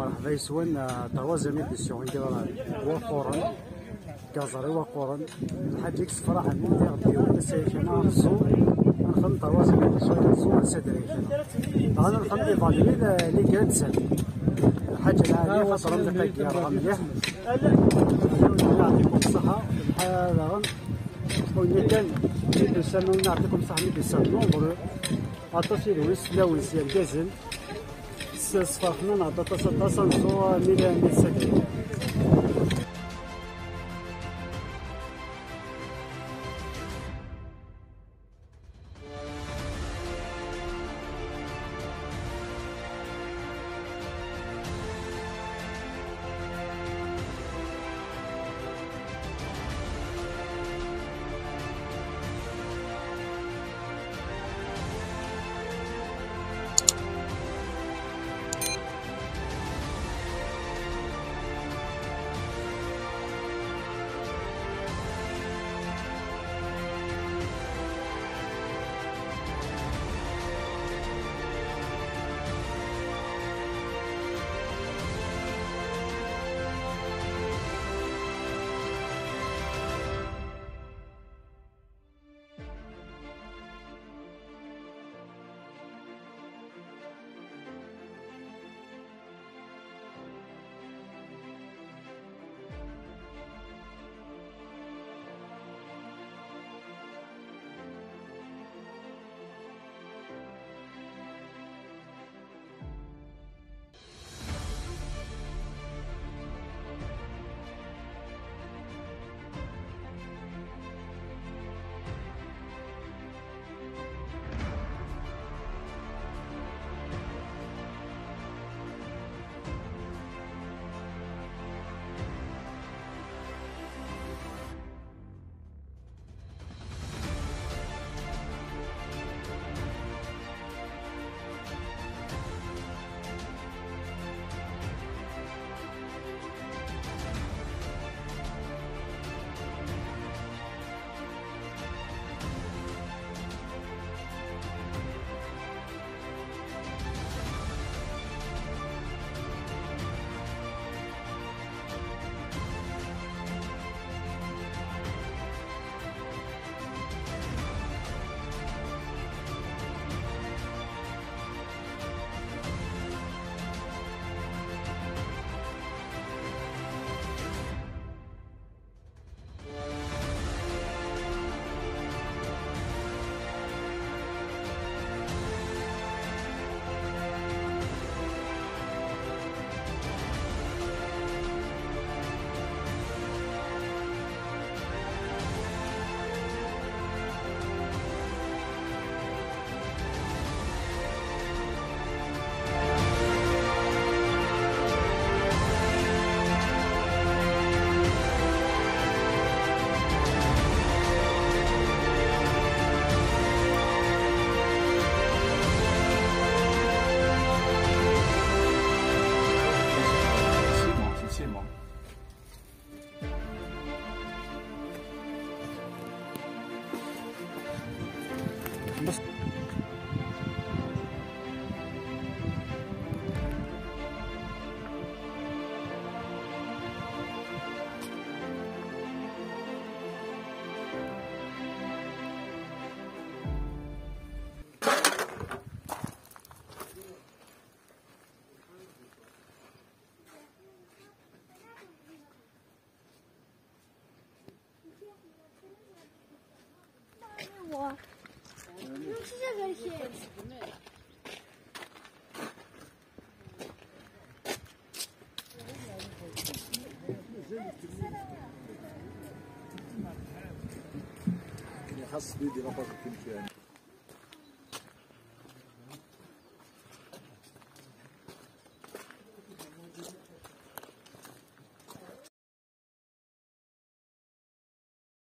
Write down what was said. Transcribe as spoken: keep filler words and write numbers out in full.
Merḥba yes-wen, euh, troisième édition n Gazar Iwaqquren. Gazar Iwaqquren. Lḥaǧa i yessefraḥen, anda i ɣ-d-yewwi ass-a kan ad nẓu, ad nxdem troisième édition, ad nẓu ass-a kan. Dɣa ad nxdem évaluer les, les grains de sel. Lḥaǧa lɛali, xaṭer amḍiq-agi yerɣa mliḥ. Yɛṭikum ṣṣeḥḥa. Lḥal daɣen, win kan, mi d-ussan, win yɛṭikum ṣṣeḥḥa, mi d-ussan nombreux. Aṭas i d wis fell-awen s yergazen. S-, sferḥen-aneɣ-d aṭas, aṭas, ad nẓu mille, mille cinq cents. خاص بيدي لاباج كيمشي يعني.